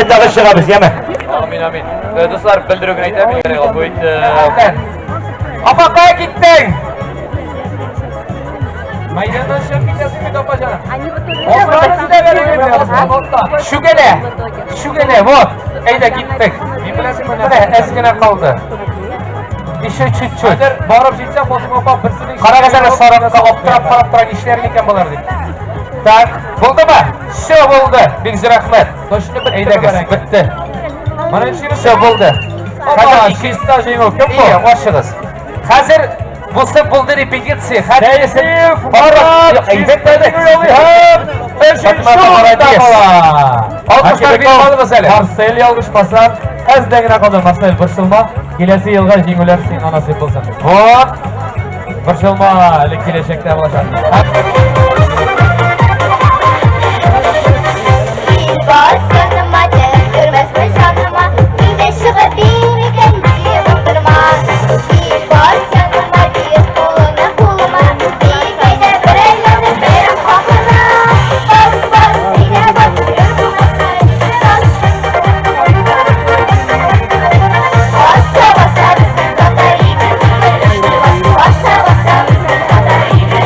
тагы чыгабыз, яме. Амин, амин. Дуслар, белдерү генә әйтәм, Илгәрәй гафу ит. Апа, кая киттең? Мәйданнан чыгып китәсең бит, апа җаным. Они в итоге Шүгәлә, шүгәлә, вот. Әйдә киттек. Мин беләсеңме Менә әз генә калды. Еще чуть-чуть. Хәзер барып җитсә, Фатыйма апа берсенең Карагыз әле сарыкка аптырап карап тора, нишләр микән болар дип. Так, булдымы? Все булды. Бик зур рәхмәт. Точно бетте. Әйдәгез, бетте. Моны ничек Все булды. Хәзер чиста җиңү. Кем бу? Ие, ашыгыз. Хәзер бусы булды репетиция. Хәзер Марат, әйбәт әле. Өченче урында кала. Алкышлар биреп алыгыз әле. Марсель ялгышмасам, әздән генә калды. Марсель, борчылма. Киләсе елга җиңүләр сиңа насыйп булсын. Вот. Борчылма, әле киләчәктә булачак. Бас yanıma gel, görmez mi canıma? Bir de çıkıp bir kendi oturma. Bir bas yanıma bir koluna koluma. Bir kayda bir eylene bir kokuna. Bas bas yine bas, bas. Basa basa bizim Tatar yine. Basa basa bizim Tatar yine.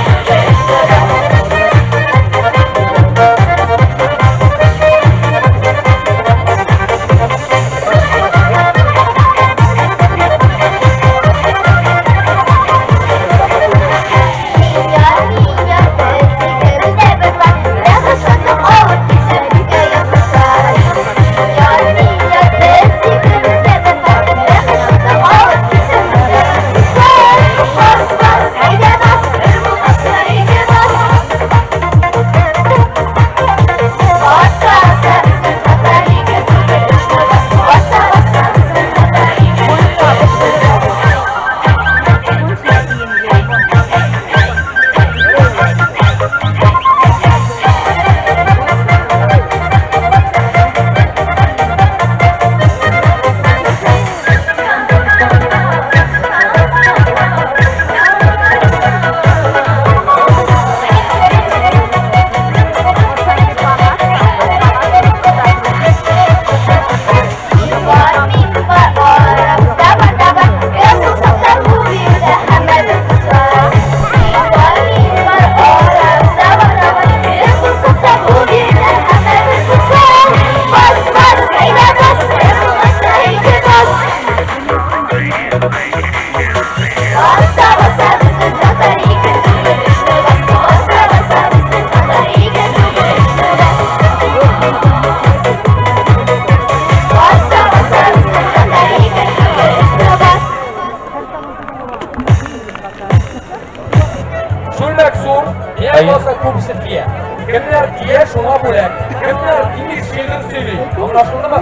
Чүлмәк зур, я булса күбесе тия. Кемнәр тия, шуңа бүләк. Кемнәр тими шигырь сөйли. Аңлашылдымы?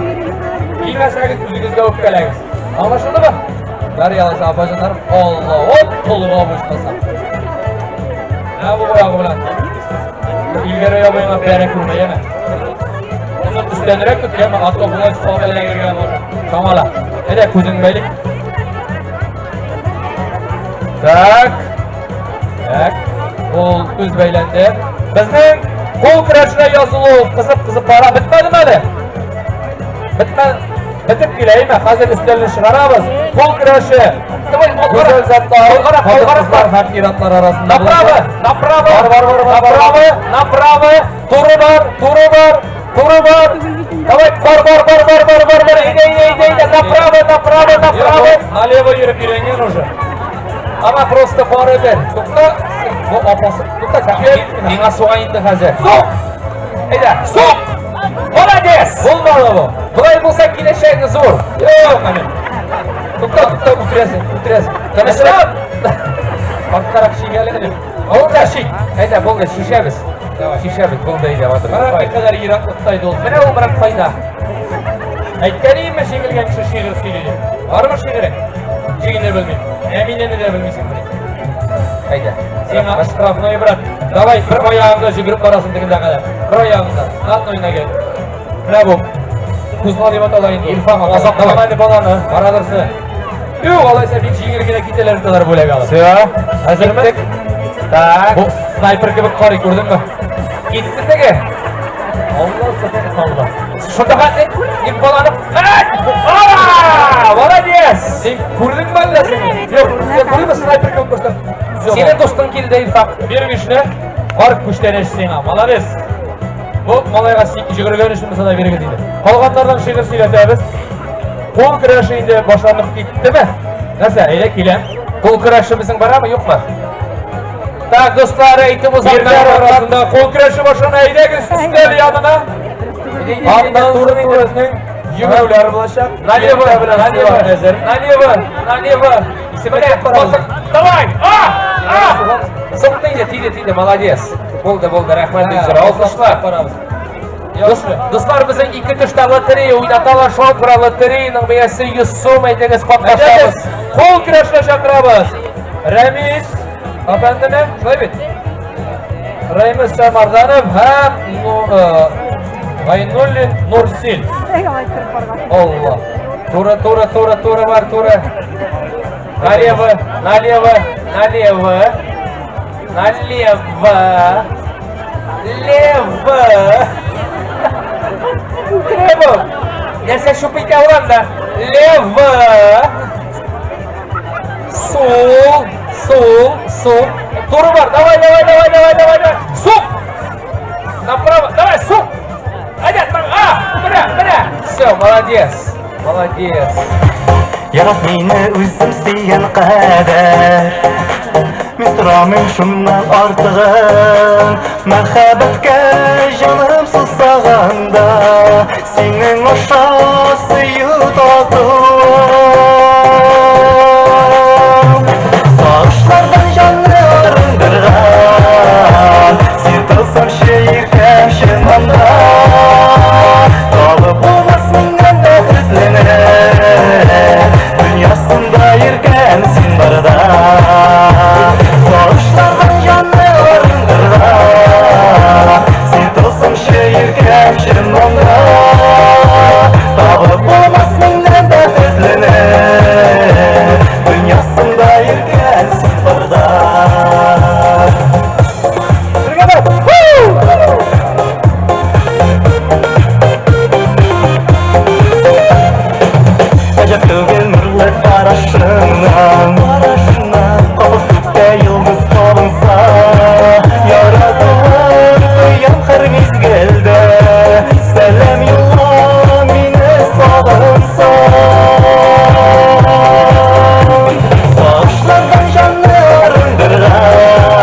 Тимәсәгез үзегезгә үпкәләгез. Аңлашылдымы? Бәр ялайса апаҗаннарым, Алла, оп, кулга бушмаса. Менә бу аягы белән. Илгәре ябыйңа бәрә күрмә, яме. Моны өстәнрәк тот, яме, а то болай салып эләгергә может. Чамала. Әйдә, күзең бәйлик. Так. Так. Ул күз бәйләнде. Безнең кул көрәшенә язылу кызып-кызып бара. Бетмәдеме әле? Бетмә. Бетеп килә, әйме? Хәзер өстәлне чыгарабыз. Кул көрәше. Давай, Гүзәл затлар, Алгарак, алгарак хатын-кызлар һәм ир-атлар арасында. Направо, направо, Бар, бар, бар, бар, бар. направо, направо, туры бар, туры бар, туры бар. Давай, бар, бар, бар, бар, бар, бар, бар, әйдә, әйдә, әйдә, әйдә, направо, направо, направо. Налево йөреп өйрәнгән уже. Ана просто бары бер. Тукта, бу апасы. Тукта, кел. Миңа суга инде хәзер. Сук! Әйдә, сук! Молодец! Булмады бу. Болай булса киләчәге зур. Юк, әне. Тукта, тукта, үтерәсең, үтерәсең. Тынычлап. Арткарак чигәле әле. Булды, шик. Әйдә, булды, шишәбез. Давай. Шишәбез, булды, әйдә, батыр. Менә никадәр ераклыкта иде ул. Менә ул брат кайда? Әйткәнемме җиңелгән кеше шигырь сөйли дип. Бармы шигырең? Җиңелне белмим. Әминәне дә белмисең менә. Әйдә. Сиңа штрафной, брат. Давай, бер аягыңда жүгереп барасың тегендә кадәр. Бер аягыңда. На одной ноге. Менә бу. Кузла дип атала инде. Илфам, Азаплама әле баланы. Барадырсы. Юк, алайса бик җиңел генә китәләр алар бүләк алып. Все. Әзерме? Киттек. Так. Бу снайпер кебек карый, күрдеңме? Китте теге. Алла сакласын, Алла. Шунда хәтле ник баланы. Ара! Молодец! Син күрдеңме әллә син? Юк, син күрдеңме снайпер кебек күрсәт? Синең дустың килде, Илфак. Бир бишне. Бар күчтәнәч сиңа. Молодец. Бу малайга син йөгергән өчен булса да бирегез инде. Калганнардан шигырь сөйләтәбез. Кул көрәше инде башланып киттеме? Нәрсә, әйдә киләм. Кул көрәше безнең барамы, юкмы? Так, дуслар, әйтеп узам. Ирләр арасында кул көрәше башлана. Әйдәгез өстәл янына. Аннан туры безнең йөгерүләр булачак. Налево, налево, налево, налево. Исеменә карагыз. Давай! А! А! Сукты инде, тиде, тиде, молодец. Булды, булды, рәхмәт Илсур. Алкышлар. Карагыз. Дуслар, безнең ике төштә лотерея уйнаталар. Шуңа күрә лотереяның бәясе 100 сум. Әйдәгез, катнашабыз. Кул көрәшенә чакырабыз. Рәмис әфәндене, шулай бит? Рәмис Самарданов һәм Гайнуллин Нурсил. Алла. Туры, туры, туры, туры бар, туры. Налево, налево, налево. Налево. Лево. Лево. Нәрсә шуп итә алам да. Лево. Сул, сул, сул. Туры бар. Давай, давай, давай, давай, давай, давай. Сул. Направо. Давай, сул. Әйдә, а, менә, менә. Все, молодец. Молодец. Ярат мине үзем сөйгән кадәр. Мин сорамыйм шуннан артыгын. Мәхәббәткә җаным сусаганда, синең аша сөю татуым. Сагышлардан җанны арындырган, син тылсымчы иркәм чыннан. Табып булмас миннән бәхетлене, дөньясында иркәм син барда. Сагышлардан җанны арындырган, син тылсымчы иркәм чыннан. Табып булмас миннән бәхетлене, дөньясында иркәм син барда. Гаҗәп түгел нурлы карашыңнан, кабыз күктә йолдыз кабынса, яратуын тоям һәр мизгелдә. Сәлам юлла мине сагынсаң. Сагышлардан җанны арындырган,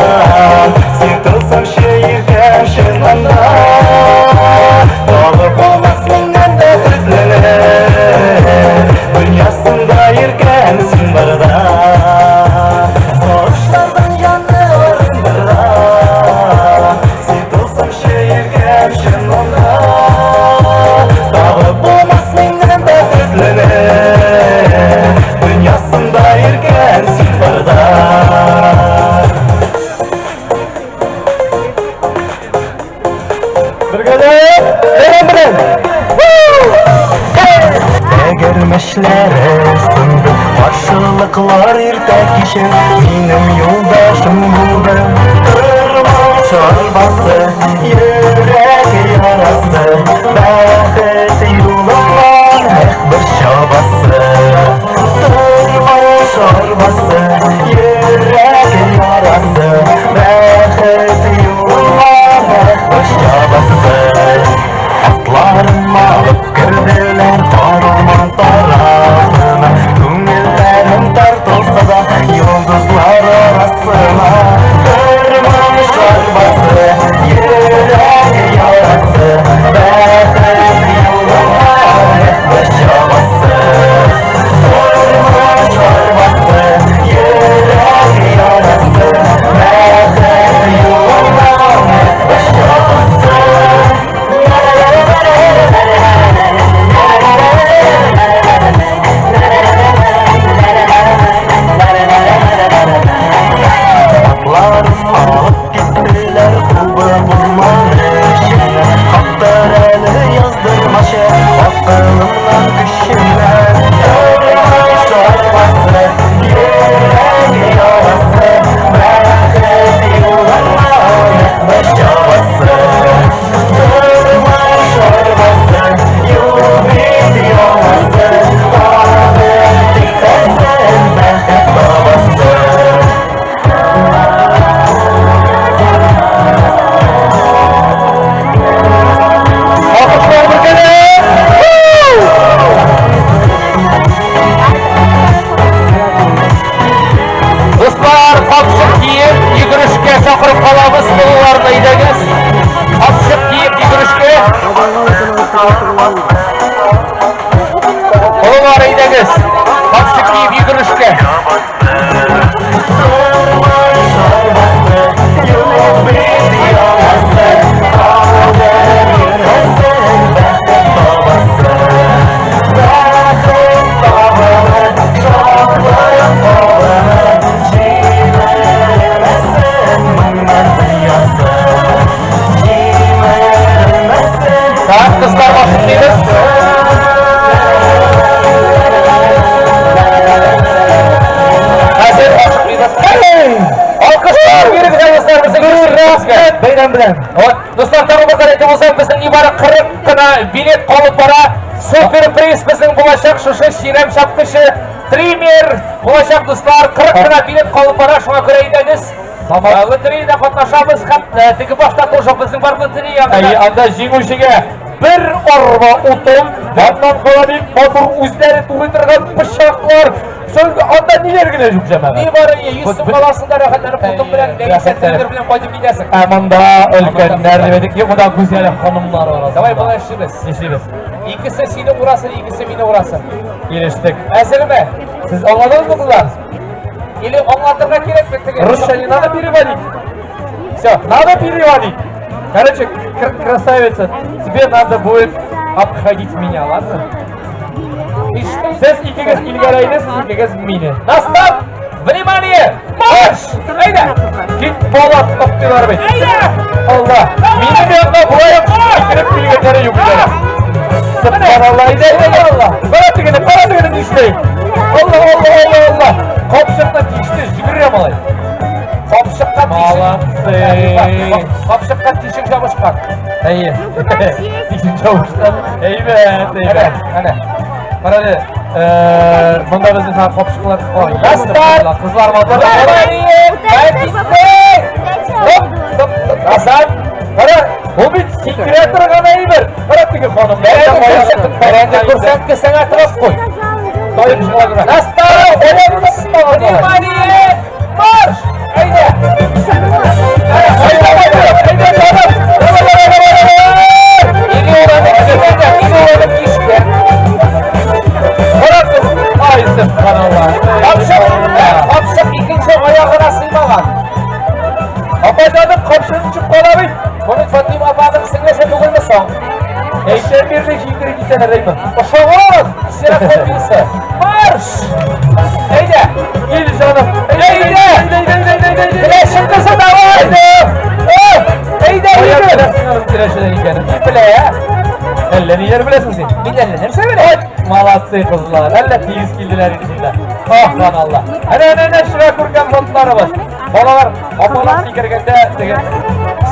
син тылсымчы иркәм чыннан. Табып булмас миннән бәхетлене, дөньясында иркәм син барда. Сагышлардан җанны арындырган, син тылсымчы иркәм чыннан. Табып булмас миннән бәхетлене, дөньясында иркәм син барда. Бергәләп, бәйрәм белән. Тәгәрмәчләре сынды, каршылыклар иртә кичен минем юлдашым булды. Тормыш арбасы, йөрәк ярасы, бәхет юлыннан эх бер чабасы. Тормыш арбасы, йөрәк ярасы, бәхет юлыннан эх бер чабасы. Атларым алып керделәр тар урман тарафына, күңелләрем тартылса да йолдызлар арасына. Тормыш арбасы, йөрәк ярасы, бәхет юлыннан эх бер чабасы. Тормыш арбасы, йөрәк ярасы, бәхет юлыннан эх бер чабасы. Атларым алып киттеләр кубып урман эченә, хаттар әле яздырмачы акылымнан көчемнән. Тормыш арбасы, йөрәк ярасы, бәхет юлыннан эх бер чабасы. Тормыш арбасы, чакырып калабыз балаларны әйдәгез. Капчык киеп йөгерешкә. Балалар әйдәгез. Капчык киеп йөгерешкә. Так, кызлар ашыкмыйбыз. Хәзер ашыкмыйбыз. Алкышлар бирегез, дуслар, безнең рәхмәт бәйрәм белән. Вот, дуслар, тагын бер әйтеп узсак, безнең нибары 40 кына билет калып бара. Супер приз безнең булачак шушы чирәм чапкычы триммер булачак, дуслар. 40 кына билет калып бара, шуңа күрә әйдәгез. Лотереяда катнашабыз һәм теге башта тоже безнең бар лотерея. Әйе, анда җиңүчегә бер арба утын, аннан кала бик матур үзләре турый торган пычаклар. Соң анда ниләр генә юк җәмәгать. Ни бары 100 сум аласың да рәхәтләнеп утын белән, яисә триммер белән кайтып китәсең. Ә монда өлкәннәр дип әйтик, юк, монда гүзәл ханымнар арасында. Давай болай эшлибез. Нишлибез? Икесе сине урасын, икесе мине урасын. Килештек. Әзерме? Сез аңладыгызмы, кызлар? Или аңлатырга кирәкме теге? Русча не надо переводить? Все. Надо переводить. Короче, красавица, тебе надо будет обходить меня, ладно? Сез икегез Илгәрәйне, сез икегез мине. На старт! Внимание! Марш! Әйдә! Кит бала топтыйлар бит. Әйдә! Алла, минем янга болай ук сикереп килгәннәре юк иде. Субханалла, әйдә, әйдә, Алла. Кара тегене, кара тегене нишли. Алла, Алла, Алла, Алла. Капчыкны тиште, җибәрә малай. Капчыкка Молодцы. Капчыкка тишек ябышкан. Әйе. Тишек ябышкан. Әйбәт, әйбәт. Әнә, әнә. Кара әле, монда безнең һәм капчыклар. На старт! Кызлар матур. Внимание! Стоп! Стоп! Назад! Кара, бу бит сикерә торган әйбер. Кара теге ханым. Бәрәңге күрсәткесеңә тыгып куй. Таеп чыга гына. На старт! Внимание! Марш! Әйдә! Әйдә, әйдә, әйдә, давай, давай, давай, давай, давай. Или уранып китә, или уранып кишкән. Кара кыз. Ай, сөбханалла. Капчык, капчык икенче аягына сыймаган. Апайданың капчыгын төшеп кала бит. Моны Фатима апаның сеңлесе түгелме соң? Әйтә бирде җиңдереп китәләр әйме. Ошаган! Ксерокопиясе. Марш! Әйдә! Кил җаным. Әйдә! Әйдә, әйдә, әйдә, әйдә, әйдә. Керәшен кызы давай! Әйдә, Кая әйдә! беләсең аның керәшеннән икәнен? Кем белә, ә? Әллә ниләр беләсең син? Мин әллә нәрсә беләм? Молодцы кызлар. Әллә тигез килделәр инде шунда. Субханалла. Әнә, әнә, әнә чыга күркәм затларыбыз. Балалар, апалар сикергәндә теге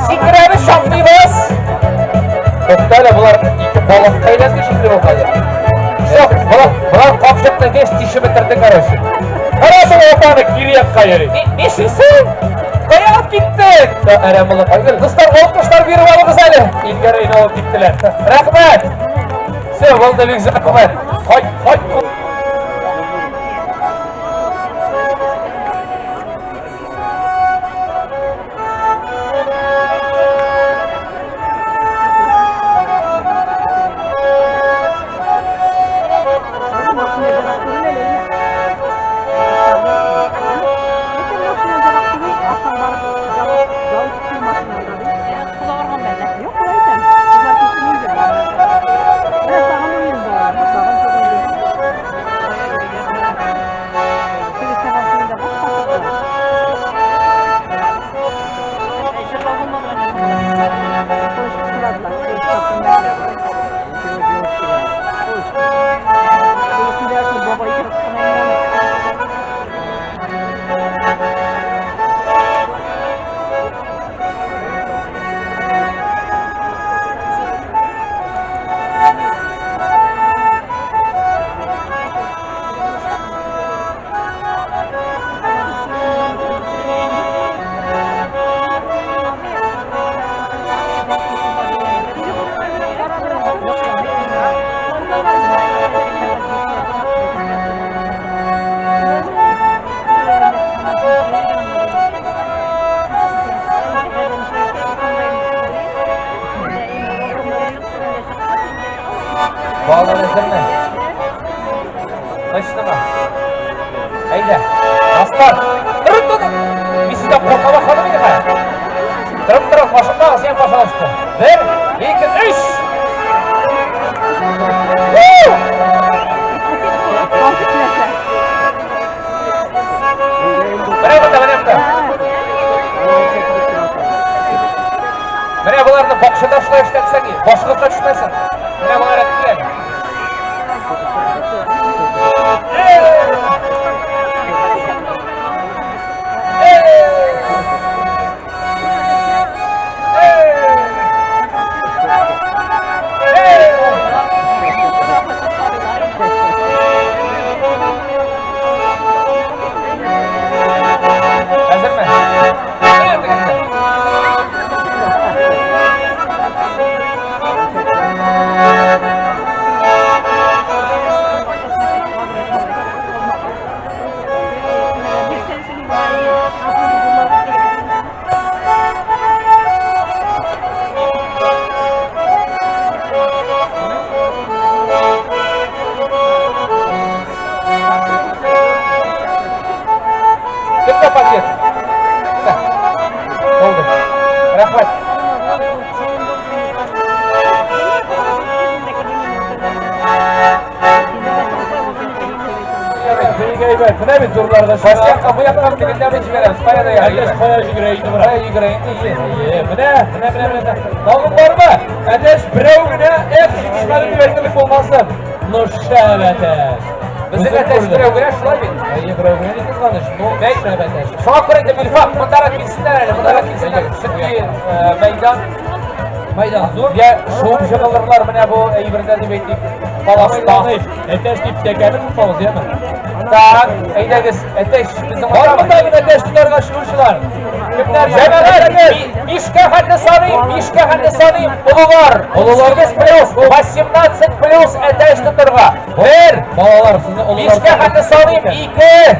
Сикерәбез, чаплыйбыз. Тукта әле, болар ике балыкка әйләнде шикелле бу хәзер. Все, болар капчыкны весь тишеп бетерде, короче. Кара бу апаны кире якка йөри. Нишлисең? Кая алып киттең? Әрәм булып. Айгөл, дуслар, алкышлар биреп алыгыз әле. Илгәрәйне алып киттеләр. Рәхмәт. Все, булды, бик зур рәхмәт. Кайт, кайт. Балалар әзерме? Точномы? Әйдә. На старт. Торып, торып. Мин сездән курка башладым инде хәзер. Торып, торып, ашыкмагыз, син пожалуйста. Бер, ике, өч. Менә монда, менә монда. Менә боларны бакчада шулай эшләтсәң, башыгызга төшмәсен. Менә болар әткән. Әзерме? Кемдә пакет? Булды. Рәхмәт. Бик әйбәт. Менә бит зурларда чыга. Башка бу яктан тегендә без җибәрәбез. Кая да ярый. Әтәч кая йөгерә инде бара. Кая йөгерә инде? Е, менә, менә, менә, менә. Тагын бармы? Әтәч берәү генә, эх, җитешмәде дип әйтерлек булмасын. Ну шәп әтәч. Безнең әтәч берәү генә шулай бит. Әйе, берәү генә ни кызганыч. Ну, шәп әтәч. Шуңа күрә инде Милфак, мондарак килсеннәр әле, мондарак килсеннәр. Чөнки мәйдан Майдан зур. Я шуып жығылырлар менә бу әйбердә дип әйтик. Паласта. Әтәч дип тәкәне тотмагыз, яме. Так, әйдәгез, әтәч безнең Бар монда гына әтәч тотарга чыгучылар. Кемнәр? Җәмәгать, бишкә хәтле саныйм, бишкә хәтле саныйм. Олылар, Олылар. 8 плюс, 18 плюс әтәч тотарга. Бер, Балалар, сезне олылар. бишкә хәтле саныйм, ике.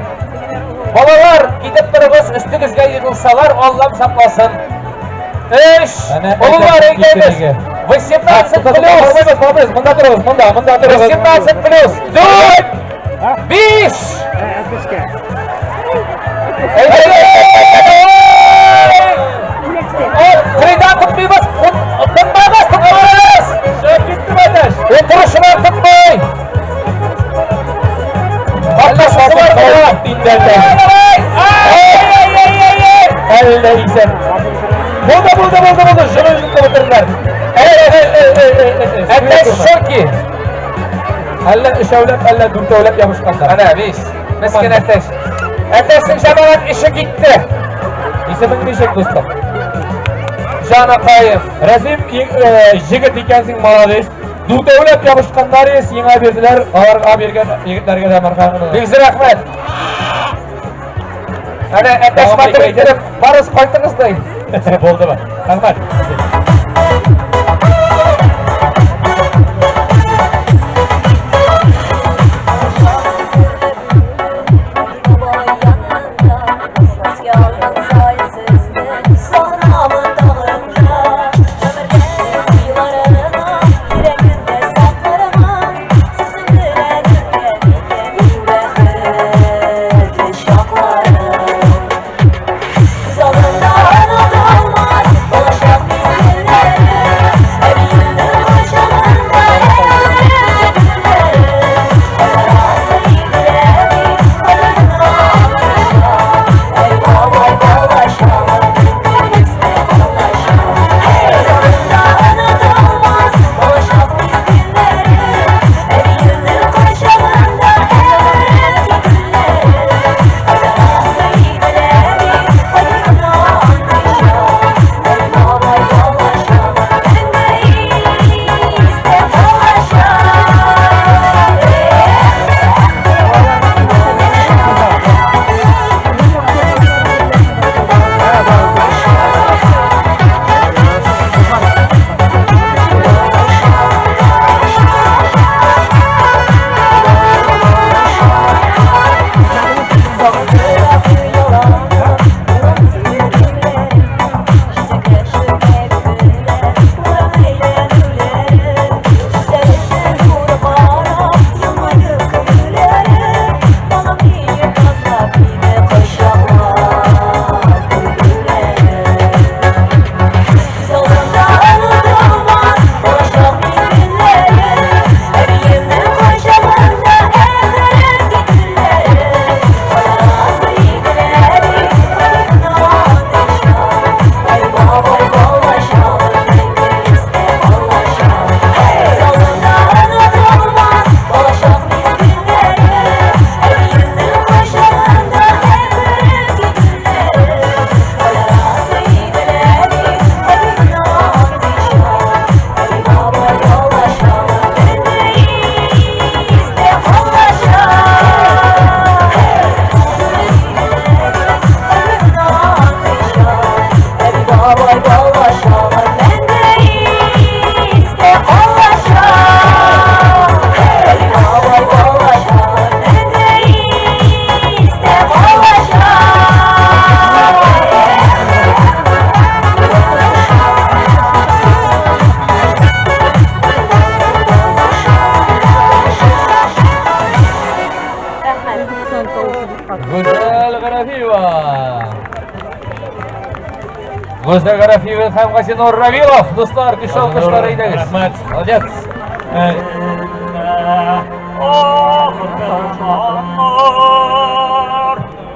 Балалар, китеп торыгыз, өстегезгә егылсалар, Аллам сакласын. Өч, Әнә, олылар, әтәч әйдәгез. китереге. 18 плюс. Бармыйбыз, бармыйбыз. Монда торыгыз, монда, монда торыгыз. 18 плюс. Дүрт, биш. Кырыйдан тотмыйбыз, тотмагыз, тотмагыз. Чыгып китте әтәч. Утыручылар тотмый. Катнашучылар Әллә инде әтәч. Әллә исән. Булды, булды, булды, булды. Җылы җылы бетерделәр. Әй, әй, әй, әй, әй, әй. Әтәч шоки. Әллә өчәүләп, әллә дүртәүләп ябышканнар. Әнә, биш. Мескен әтәч. Әтәчнең җәмәгать эше китте. Исемең ничек, дустым? Җанакаев. Рәсим, егет икәнсең, молодец. Дүртәүләп ябышканнар, сиңа бирделәр, аларга биргән егетләргә дә мәрхәмәт. Бик зур рәхмәт. Әнә, әтәч матур итеп, барыз кайтыгыз ди. Булдымы? Рәхмәт. Чакларым. Бабай бала чага мәңге истә калачак. Һәй, бабай бала чага мәңге истә калачак. Гүзәл Гарәфиева. Гүзәл Гарәфиева һәм Газинур Равилов. Дуслар, көчле алкышлар әйдәгез. Рәхмәт. Молодец. Ак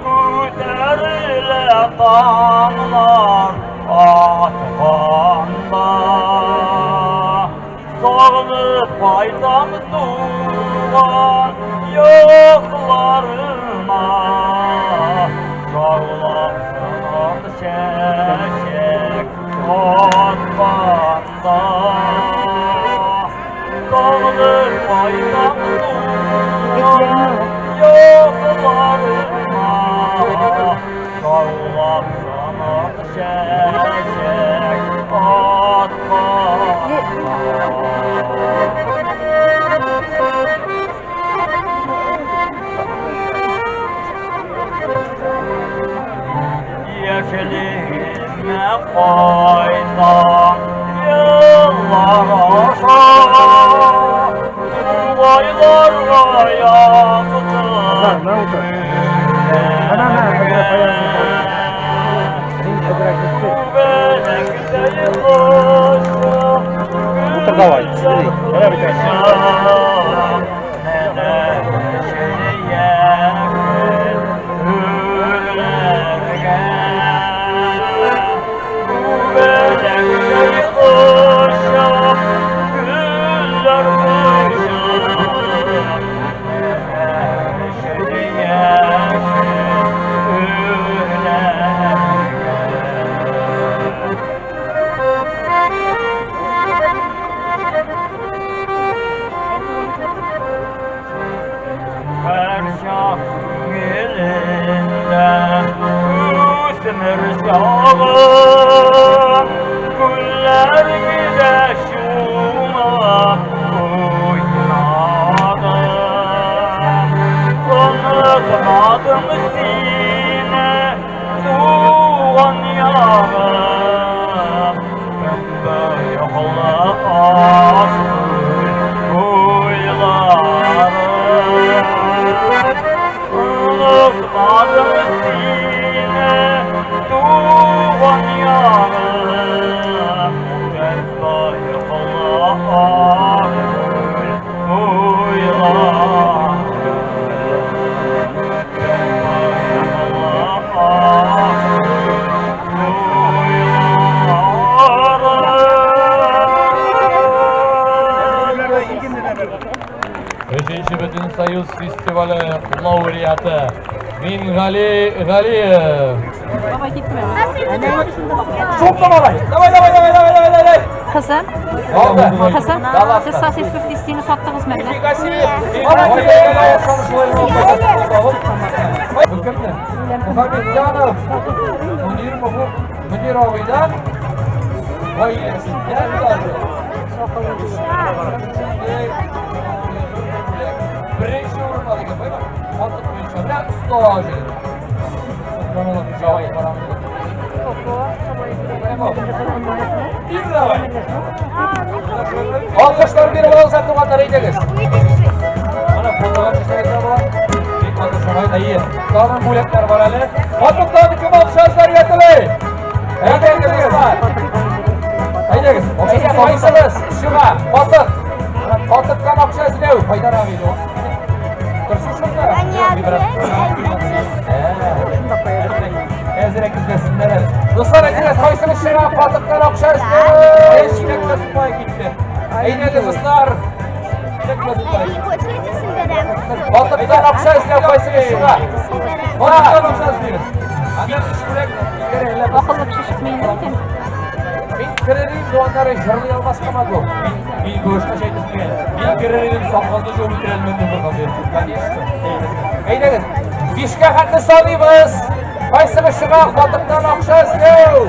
күтәрелә таңнар атканда. Сагынып кайтам туган якларыма. Шаулап сынат чәчәк атканда. Сагынып кайтам туган якларыма. Шаулап сынат чәчәк атканда. Яшьлегемә кайтам еллар аша, Тугайларга якты көннәргә. Күбәләктәй очып, Утыр давай. Гөл Нәнәшел яшел гөлләргә. Күбәләктәй очып, гөлләр кочып, Нәнәшел яшел гөлләргә. Һәрчак күңелендә үсмер чагым, Күлләргә чумып уйнадым. Онытмадым сине, туган ягым, Төнбоеклы ак күл буйларым. Онытмадым сине, туган ягым, Төнбоеклы ак күл буйларым. Төнбоеклы ак күл буйларым. Өченче Бөтенсоюз фестивале лауреаты Мингали Галиев. Бабай китме? Шуп давай. Давай, давай, давай, давай, давай, давай. Кызым, Алды. кызым, Да сез сосис пүфтистине саттыгызмы әллә? Нифига себе. Молодец. Бу кемне? Мухаммедҗанов. Мөнир Мөнир абыйдан гаиләсеннән даже. Беренче урын алган, байма. Катык буенча. Менә оста җегет. Давай, барамыз. Бир давай. Алкышлар биреп алса туганнар әйдәгез. Ана фотога төшәргә була. Бик матур шулай да ие. Тагын бүләкләр бар әле. Катыктан кем акча эзләргә тели? Әйдәгез, дуслар. Әйдәгез. Әйдә, кайсыгыз? Чыга. Катык. Катыктан акча эзләү. Кайдарак иде ул? Торсын шунда. Әзерәк эзләсеннәр әле. Дуслар, әйдәгез, кайсыгыз чыга? Катыктан акча эзләү. Чиләккә сукмай китте. Әйдәгез, дуслар. Чиләккә сукмай. Катыктан акча эзләү кайсыгыз чыга? Катыктан акча эзлибез. Мин өч бүләк кирәк. Акыллы кеше чыкмый инде икән. Мин керер идем, туганнары җырлый алмаска могу. Мин көрәшкә әйтеп килгән. Мин керер идем, сакалны җуып бетерә алмадым бер. Конечно. Әйдәгез. Бишкә хәтле саныйбыз. Кайсыгыз чыга? Катыктан акча эзләү.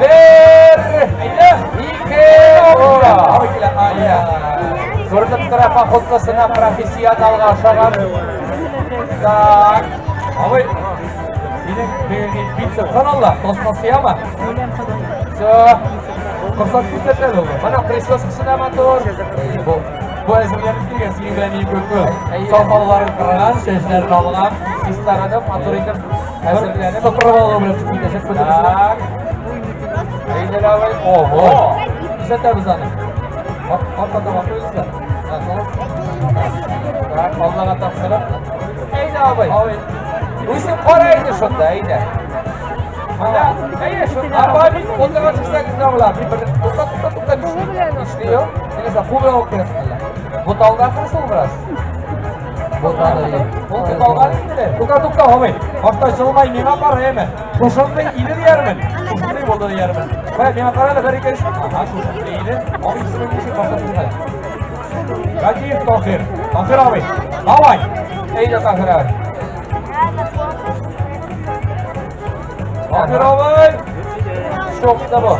Бер, ике, ура! Күренеп тора, походкасына профессионалга охшаган. Так. Абый, синең теге бит сөбханалла, тосма сиямы? Все. Корсак күрсәтә ул. Моның прическасы да матур. Бу бу әзерләнеп килгән, синең белән иң күп. Әйе. Сакалларын кырган, чәчләрен алган. Чистарынып, матур итеп әзерләнеп. Сыпырып алу белән чыгып китәчәк бөтенесе. Так. Әйдә, давай. Ого. Күрсәтәбез аны. Аркада bakıyoruz. Так, Аллага тапшырып. Әйдә, абый. Абый. Үзең кара инде шунда, әйдә. Монда. Әйдә шунда. Апа, мин фотога төшсәгез дә була. Мин бер тукта, тукта, тукта нишли. Нишли ул? Син кул белән алып керәсең әллә. Буталды ахрысы ул бераз. Буталды. Ул буталган инде. Тукта, тукта, абый. Башта җылмай миңа кара, әйме. Шушындый иде диярмен. Шушындый булды диярмен. Кая, миңа кара әле, бер ике өч. Ага, шушындый иде. Абый, исеме ничек башта шунда. Гадиев Тахир. Тахир абый. Давай. Әйдә, Таһир абый. Тахир абый. Шокта бу.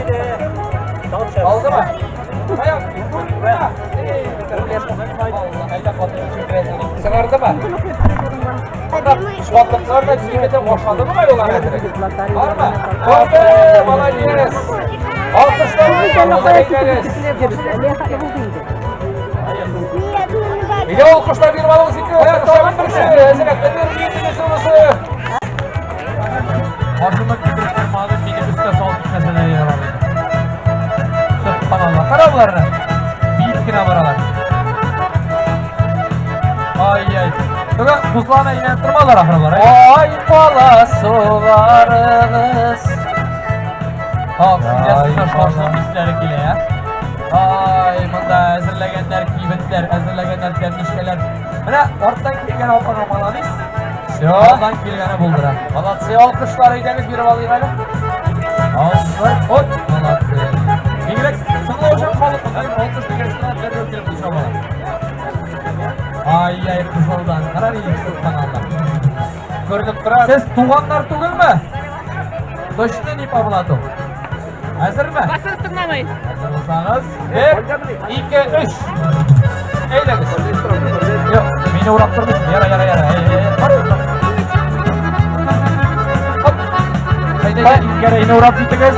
Алдымы? Кая? Чыгардымы? Шатлыклар да кибете башладымы ул әзерәк? Бармы? Барды, молодец. Алкышлар әйдәгез. Әйдә, алкышлар биреп алыгыз ике. Тагын берсе. Әзерәк бер турысы. Башыма китереп тормады, мине өскә салып китмәсәләр ярар иде. Сөбханалла. Кара боларны. Биеп кенә баралар. Ай-яй. Тора, кузларны әйләнеп тормалар ахрылар. Ай, бала суларыгыз. Так, сөйләсен шашлык исләре килә, я. Ай, монда әзерләгәннәр кибетләр, әзерләгәннәр тәмнишкәләр. Менә арттан килгән апага молодец. Все. Алдан килгәне булдыра. Молодцы, алкышлар әйдәгез биреп алыйк әле. Алкышлар, от, молодцы. Бигрәк тыңлаучан халык монда, алкыш дигән сынап дәррәү килеп кушалар. Ай-яй, кызылдан, кара ничек сөбханалла. Күренеп тора. Сез туганнар түгелме? Точно не по блату. Әзерме? Басып тыңламый. Әзер булсагыз, Бер, ике, өч. Әйдәгез. Юк, мине урап тормыйсың. Яра, яра, яра. Әй, әй, әй, бар. Хоп. Әйдә, әйдә. Гәрәйне урап китегез.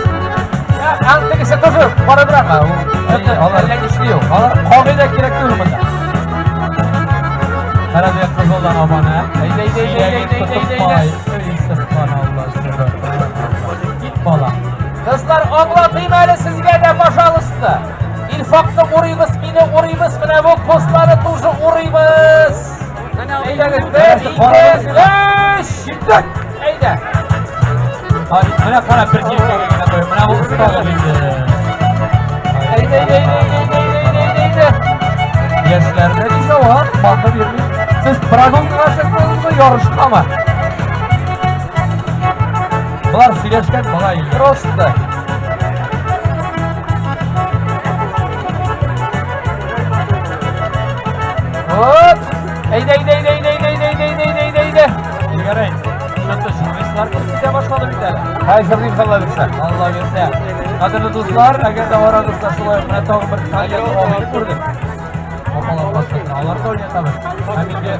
Аның тегесе тоже барыбрак. Алар Әллә нишли ул. Алар кагыйдә кирәк түгел монда. Кара дигән кызылдан апаны. Әйдә, әйдә, әйдә, әйдә, әйдә, әйдә, әйдә. Эй, сөбханалла, сөбханалла. Кит бала. Кызлар, аңлатыйм әле сезгә дә, пожалуйста. Илфакны урыйбыз, мине урыйбыз, менә бу кызларны тоже урыйбыз. Әйдәгез, бер, ике, өч. Киттек. Әйдә. Ай, менә кара бер җилкәгә генә куеп. Менә бу осталык инде. Әйдә, әйдә, әйдә, әйдә, әйдә, әйдә, әйдә. Яшьләрдә ничә батыр йөрми. Сез прогулкага чыктыгызмы, ярышкамы? Болар сөйләшкән бала инде. Просто. Hop. Әйдә, әйдә, әйдә, әйдә, әйдә, әйдә, әйдә, әйдә, әйдә, әйдә. Гәрәй, шушы журналистлар килеп китә башлады бит әле. Хәзер дип Алла бирсә. Алла бирсә. Кадерле дуслар, әгәр дә арагызда шулай менә тагын бер тальян абыйны күрдек. Апалар башка алар да уйнатабыз. Һәм инде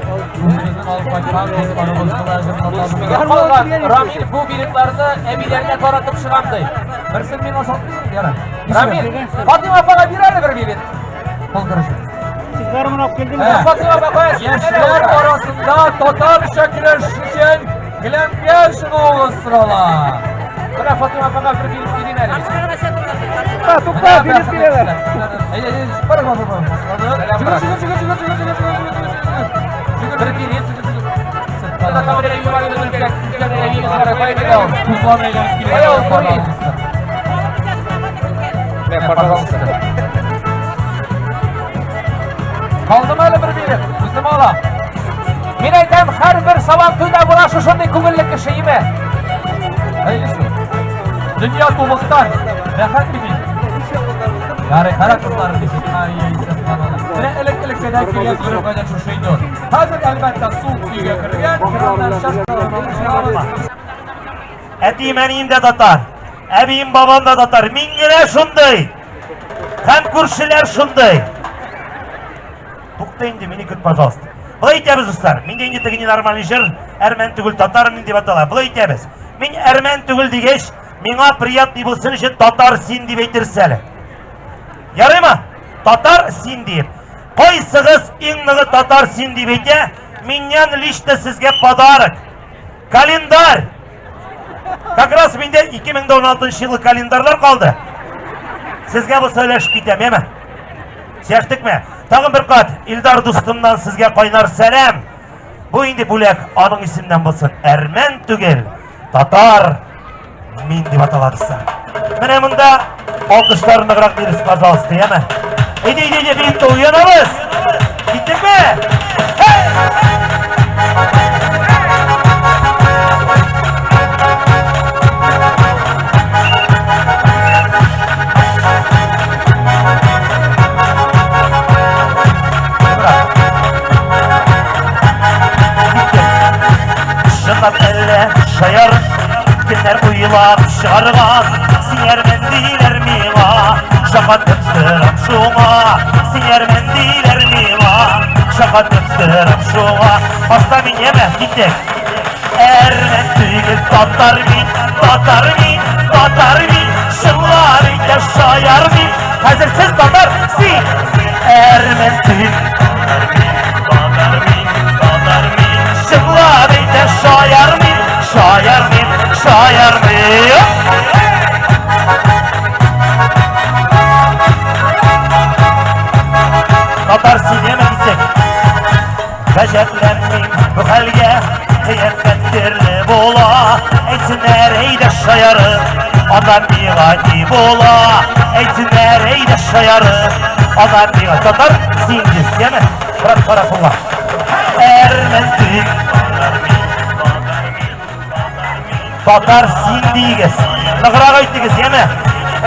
үзебезнең алып кайткан дусларыбызны да җырлатабыз. Калган Рамил бу билетларны әбиләргә таратып чыгам ди. Берсен миңа сатмыйсың, ярар. Рамил, Фатима апага бир әле бер билет. Кул көрәше. Фатима апа кая? Яшьләр арасында татарча көрәш өчен келәмгә чыгуыгыз сорала. Менә Фатима апага бер билет бирим әле. Тукта, билет бирәләр. Әйдә, әйдә, бар, бар, бар. Чыгыр, чыгыр, чыгыр, чыгыр, чыгыр, чыгыр, чыгыр, чыгыр, чыгыр. Бер билет. Кузлар әйләнеп килә. Кая ул, пожалуйста. Пожалуйста. Калдымы әле бер билет? Үзем алам. Мин әйтәм, һәрбер Сабантуйда була шушындый күңелле кеше, име? Әйе шул. Дөнья тубыктан. Рәхәт бит инде. Ярый, кара кызлары дисең. Ай, ай, сөбханалла. Менә элек-электән килгән гореф-гадәт шушы инде ул. Хәзер әлбәттә су өйгә кергән, краннан чашкалар чыгабыз. Әтием, әнием дә татар. Әбием, бабам да татар. Мин генә шундый. Һәм күршеләр шундый. Тукта инде, мине көт, пожалуйста. Болай итәбез, дуслар. Миндә инде теге ненормальный җыр, әрмән түгел, татар мин дип атала. Болай итәбез. Мин әрмән түгел дигәч, миңа приятный булсын өчен татар син дип әйтерсез әле. Ярыймы? Татар син диеп. Кайсыгыз иң ныгы татар син дип әйтә, миннән лично сезгә подарок. Календарь. Как раз миндә 2016 елгы календарьлар калды. Сезгә булса өләшеп китәм, яме? Сөйләштекме? Тагын бер кат Илдар дустымнан сезгә кайнар сәлам. Бу инде бүләк аның исеменнән булсын. Әрмән түгел, татар мин дип атала дуслар. Менә монда алкышлар ныграк бирегез, пожалуйста, яме? Әйдә, әйдә, әйдә, бит уянабыз. Киттекме? Чынлап әллә шаяр Кемнәр уйлап чыгарган Син әрмән диләр миңа Шакатып торам шуңа Син әрмән диләр миңа Шакатып торам шуңа Аста мин яме киттек Әрмән түгел татар мин, татар мин, татар мин, чынлап әйтә шаяр мин. Хәзер сез татар, син. Әрмән түгел, татар мин, татар мин, татар мин, чынлап әйтә шаяр мин, шаяр мин, шаяр мин. Татар син яме киттек. Гаҗәпләнмим бу хәлгә, кыяфәт төрле була. Әйтсеннәр, әйдә шаярып, анда миңа ни була? Әйтсеннәр, әйдә шаярып, анда миңа татар син дис, яме? Брат, кара кулла. Әрмән тик, татар син диегез. Ныграк әйтегез, яме?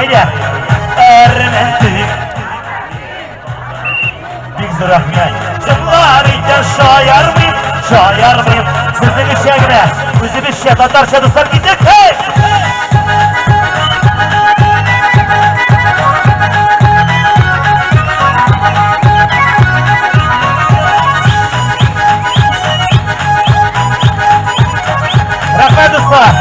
Әйдә. Әрмән тик. Бик зур рәхмәт. Җырлар итә шаярмыйм, шаярмыйм. Сезнең эшчә генә, үзебезчә, татарча дуслар китек. Һей! Рәхмәт, дуслар.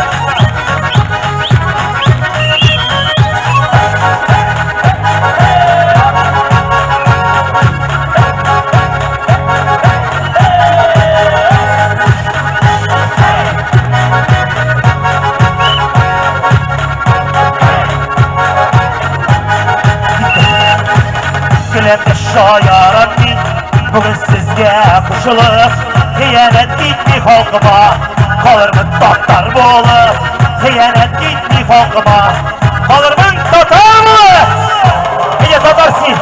Шаярам мин бүген сезгә кушылып, хыянәт итми халкыма, калырмын татар булып, хыянәт итми халкыма, калырмын татар булып. Әйдә, татар син.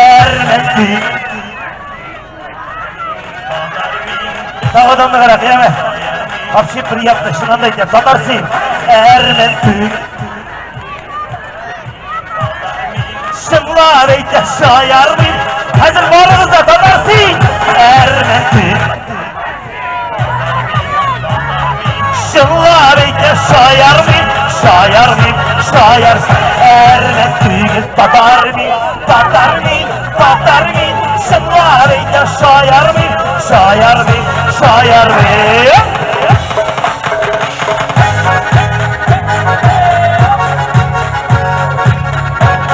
Әрмән син. Тагы да ныграк, яме. Вообще приятно, чыннан да әйтәм, татар син. Әрмән син. Чынлап әйтә шаярмыйм. Хәзер барыгыз да татар син. Әрмән син. Чынлап әйтә шаярмыйм, шаярмыйм, шаяр. Әрмән түгел татар мин, татар мин, татар мин. Чынлап әйтә шаярмыйм, шаярмыйм, шаярмыйм.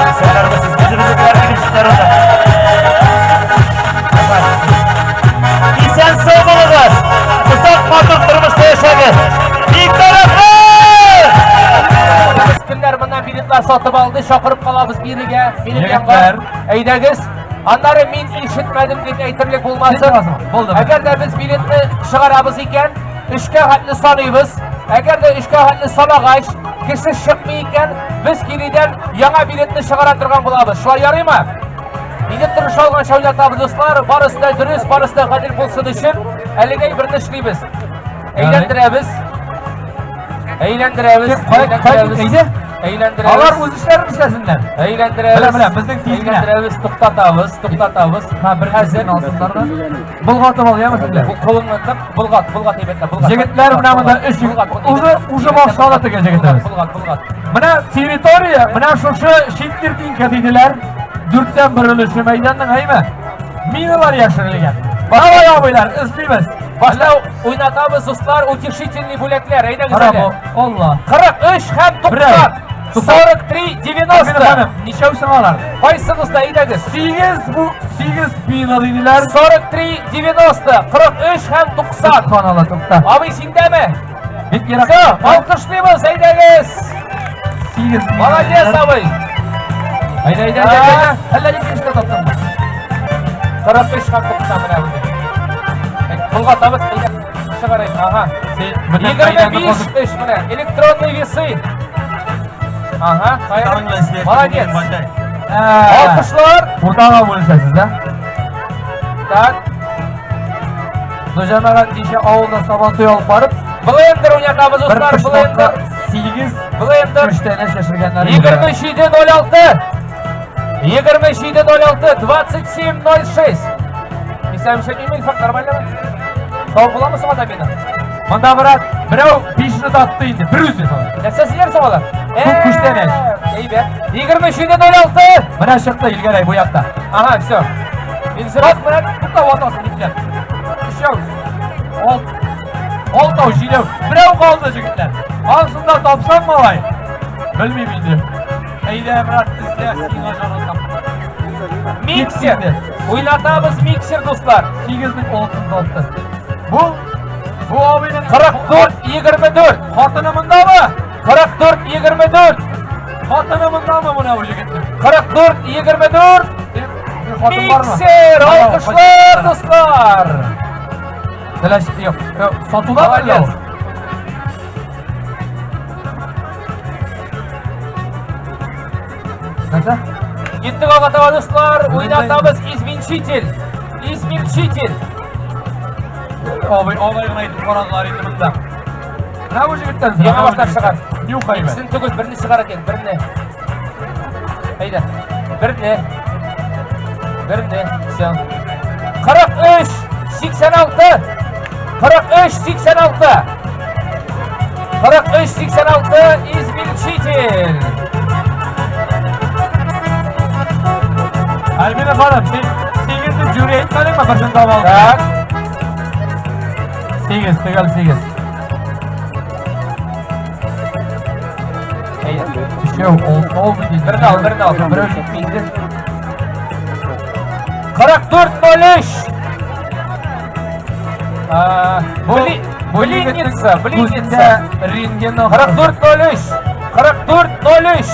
Исәннәрмесез, үзебезнекеләр килеп җиттеләр анда. Исән сау булыгыз. Озак матур тормышта яшәгез. Бик рәхмәт! Кемнәр моннан билетлар сатып алды, чакырып калабыз бирегә, минем янга. Әйдәгез. Аннары мин ишетмәдем дип әйтерлек булмасын. Булды. Әгәр дә без билетны чыгарабыз икән, өчкә хәтле саныйбыз. Әгәр дә өчкә хәтле санагач, кеше чыкмый икән, без киридән яңа билетны чыгара торган булабыз. Шулай ярыймы? Инде тырыша алганча уйнатабыз, дуслар. Барысы да дөрес, барысы да гадел булсын өчен әлеге әйберне эшлибез. Әйләндерәбез. Әйләндерәбез. Кая Әйләндерәбез. әйдә. Әйләндерәбез. Алар үз эшләрен эшләсеннәр. Әйләндерәбез. Менә, менә, безнең тиз генә. Әйләндерәбез, туктатабыз, туктатабыз. Һа, бер Хәзер алсыннар да. Болгатып ал, яме сезләр. Бу Колыңны тык, болгат, болгат әйбәтләп, болгат. Егетләр, менә монда өч егет. Болгат, Уже, уже башлады теге егетләребез. Болгат, болгат. Менә территория, менә шушы читтиртинка диделәр. Дүрттән бер өлеше мәйданның, әйме? Миналар яшерелгән. Давай, абыйлар, эзлибез. Башта уйнатабыз, дуслар, утешительный бүләкләр. Әйдәгез Кара әле. бу, Алла. 43 һәм 90. 43 90. 90. Ничәү соң алар? Кайсыгыз да әйдәгез. 8 бу 8 мина диделәр. 43 90, 43 һәм 90. Субханалла, тукта. Абый синдәме? Бик ерак. Все, алкышлыйбыз, әйдәгез. 8 мина. Молодец, абый. Әйдә, әйдә, әйдә, әйдә. Әллә ничек эшләп таптың? 43 һәм 90 менә бүген. Болгатабыз, әйдә. Чыгарыйк, ага. Син бөтен мәйданны 25 казып- эш менә. Электронный весы. Ага, хәер. Молодец. Ә, Алкышлар. Уртага бүлешәсез, да? Так. Ну, җәмәгать ничә авылда Сабантуй алып барып, Блендер уйнатабыз, бер дуслар, почмакка блендер. 8 Блендер. күчтәнәч яшергәннәр. 27.06. 27.06, 27.06. Исәмше Эмиль, нормально мы? Табып буламы соң анда мина? Монда брат, берәү 5-не тапты инде, бер үзе. Нәрсә сөйләр соң алар? Күп күчтәнәч. Әйбәт. 27.06. Менә чыкты Илгәрәй бу якта. Ага, все. Бак, менә тукта ватасың егетләр. Өчәү. Алт. Алтау, җидәү. Берәү калды егетләр. Анысын да тапсаң малай. Белмим инде. Әйдә, брат, эзлә, сиңа жаратам. Миксер. Уйнатабыз миксер, дуслар. 8-нең алтын тапты. Бу бу абыйның 44 24. хатыны мондамы? 44 24. Хатыны мондамы менә бу егетнең? 44 24. Синең хатын бармы? Миксер, алкышлар, дуслар. Теләш, юк. Сатуда Молодец. ул? Нәрсә? Киттек алга таба, дуслар. Уйнатабыз измельчитель. Измельчитель. Абый, алай гына әйтеп карадылар инде монда. Менә бу егеттән Яңа башлап чыгар. Нюхай бе. Икесен түгел, берне чыгар икән, берне. Әйдә. Берне. Берне. Все. 43 86. 43 86. 43 86 измельчитель. Альбина ханым, син 8 дип жюри әйтмәдеңме берсен таба алдың? Так. 8, төгәл 8. Әйдә. Өчәү, алтау бит инде. Берне ал, берне ал. Берәү җитми инде. 44 03. Бу бу Блинница, егетнең блинница. күзендә рентген 44 03. 44 03.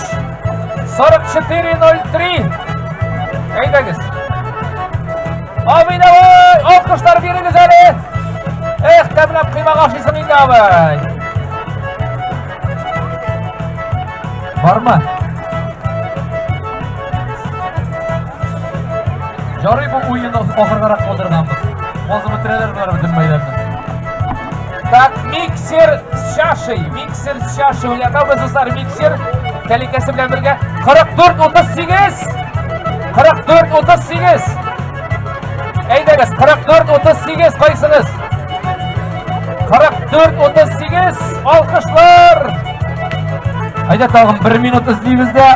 44 03. Әйдәгез. Абый давай, алкышлар бирегез әле. Эх, тәмләп коймак ашыйсың инде абый. Бармы? Ярый бу уенны ахыргарак калдырганбыз. Казып бетерәләр болар бөтен мәйданны. Так, миксер с чашей, миксер с чашей. Уйнатабыз, дуслар, миксер. Тәлинкәсе белән бергә 44 38. 44 38. Әйдәгез, 44 38 кайсыгыз? 44 38 алкышлар. Әйдә тагын бер минут эзлибез дә,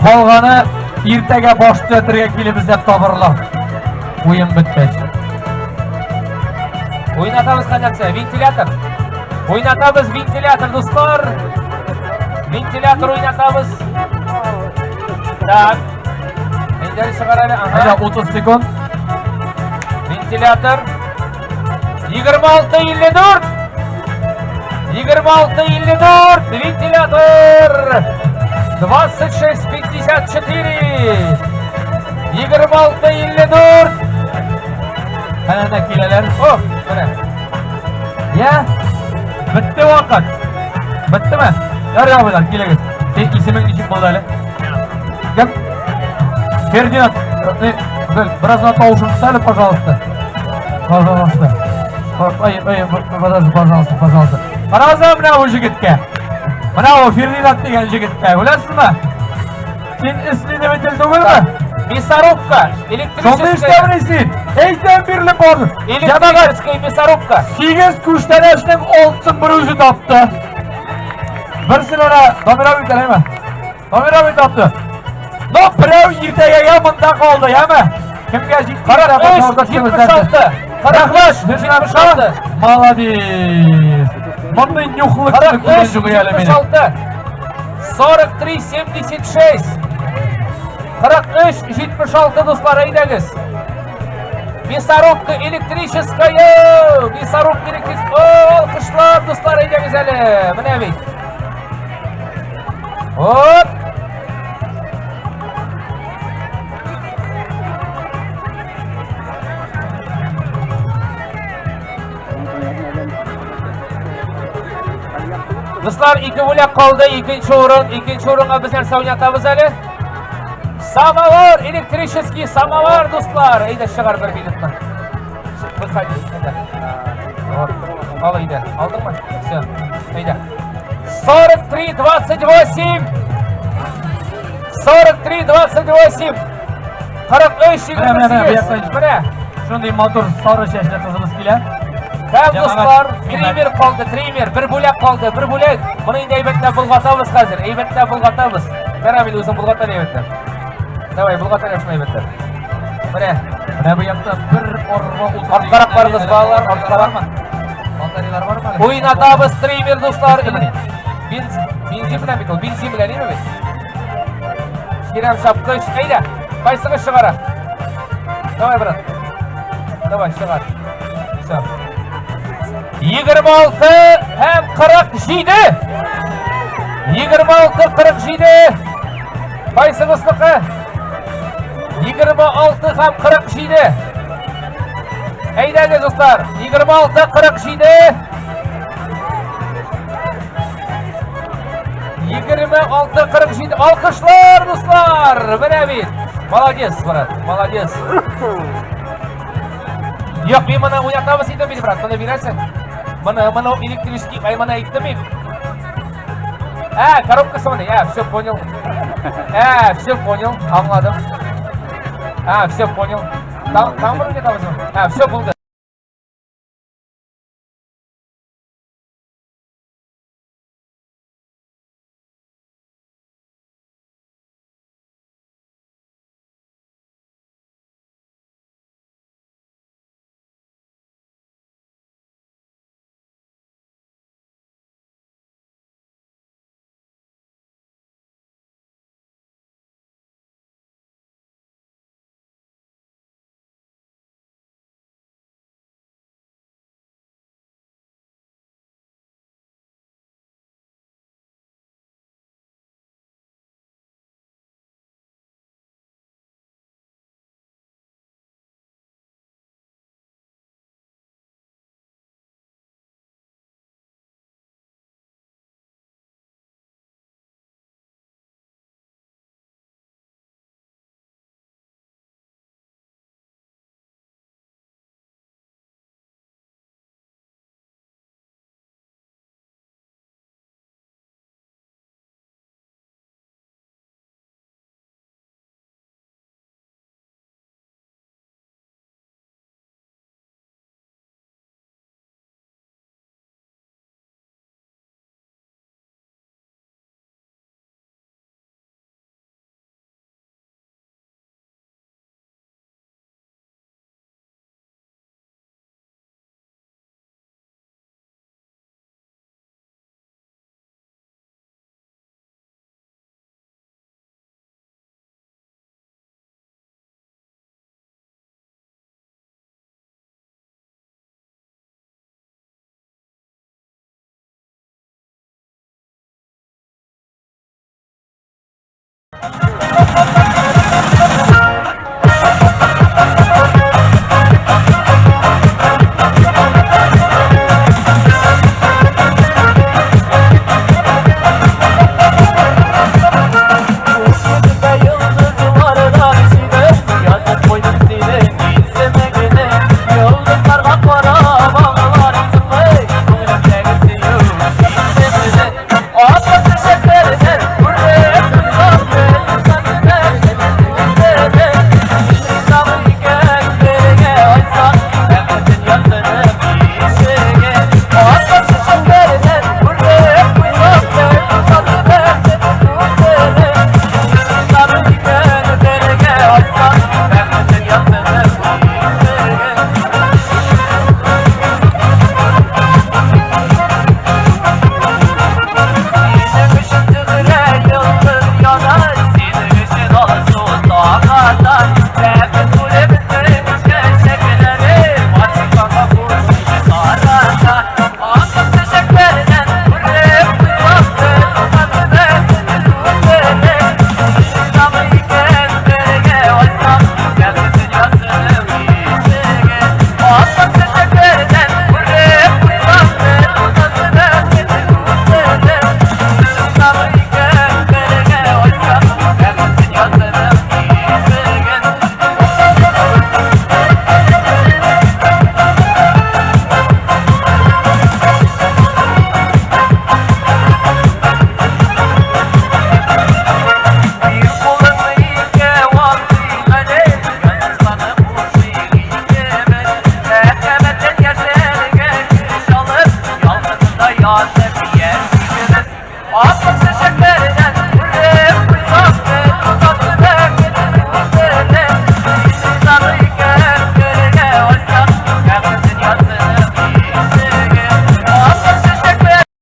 калганы иртәгә баш төзәтергә килеп эзләп табырлар. Уен беткәч. Уйнатабыз нәрсә? Вентилятор. Уйнатабыз вентилятор, дуслар. Вентилятор уйнатабыз. Так. Әйдә чыгар әле. Әйдә Ага. 30 секунд. Вентилятор. 26 54. 26 54. Вентилятор. 26 54. 26 54. Әнә киләләр. О, менә. Я, бетте вакыт. Беттеме? Ярый абыйлар, килегез. Син исемең ничек булды әле? Кем? Фердинанд. Бер, бераз гына тавышын төш әле, пожалуйста. Пожалуйста. Ай, ай, подожди, пожалуйста, пожалуйста. Карагыз менә бу егеткә. Менә ул Фердинанд дигән җегеткә, беләсезме? Син исследователь түгелме? Мясорубка, Шундый электрическая. эштәмени син? Әйтәм бирле бар. Җәмәгать, Электрическая мясорубка. 8 күчтәнәчнең алтысын бер үзе тапты. Берсен әнә Дамир абый теләйме? Дамир абый тапты. Но берәү иртәгәгә монда калды, яме? Кемгә җитте? 43, 76. Рәхмәт, 76. Молодец. Мондый нюхлы кеше күргән 43, юк әле минем. 76. 43, 76. 43, 76, дуслар, әйдәгез. Мясорубка электрическая! Мясорубка электрическая! О, алкышлар, дуслар, әйдәгез әле. Менә бит. Оп! Дуслар, ике бүләк калды, икенче урын, икенче урынга без нәрсә уйнатабыз әле? Самовар, электрический самовар, дуслар. Әйдә, чыгар бер билетны. Выходи, әйдә. Вот, ал әйдә. Алдыңмы? Все, әйдә. 43, 28. 43, 28. 43, Менә, менә, менә, 28. Менә. Шундый матур сары чәчле кызыбыз килә. Һәм Җәмәгать, дуслар, мин триммер калды, триммер, бер бүләк калды, бер бүләк. Моны инде әйбәтләп болгатабыз хәзер, әйбәтләп болгатабыз. Кара мин үзем болгатам әйбәтләп. Давай, болгатам шуны әйбәтләп. Менә, Менә бу якта бер арба утын. Арткарак барыгыз, балалар, арткарак. Батареялар бармы әле? Уйнатабыз триммер, дуслар. Бензин белән бит ул, бензин белән име бит? Чирәм чапкыч, әйдә, кайсыгыз чыгара? Давай, брат. Давай, чыгар. Все. 26 һәм 47. 26 47. Кайсыгызныкы? 26 һәм 47. Әйдәгез, дуслар. 26 47. 26 47. Алкышлар, дуслар. Менә бит. Молодец, брат, молодец. Юк, мин моны уйнатабыз идем бит, брат. Моны бирәсең. Моны, моны электрический, ай, моны әйттем мин. Ә, коробкасы моны. Ә, все понял. Ә, все понял. Аңладым. А, все понял. Там, там вроде там. А, все булды.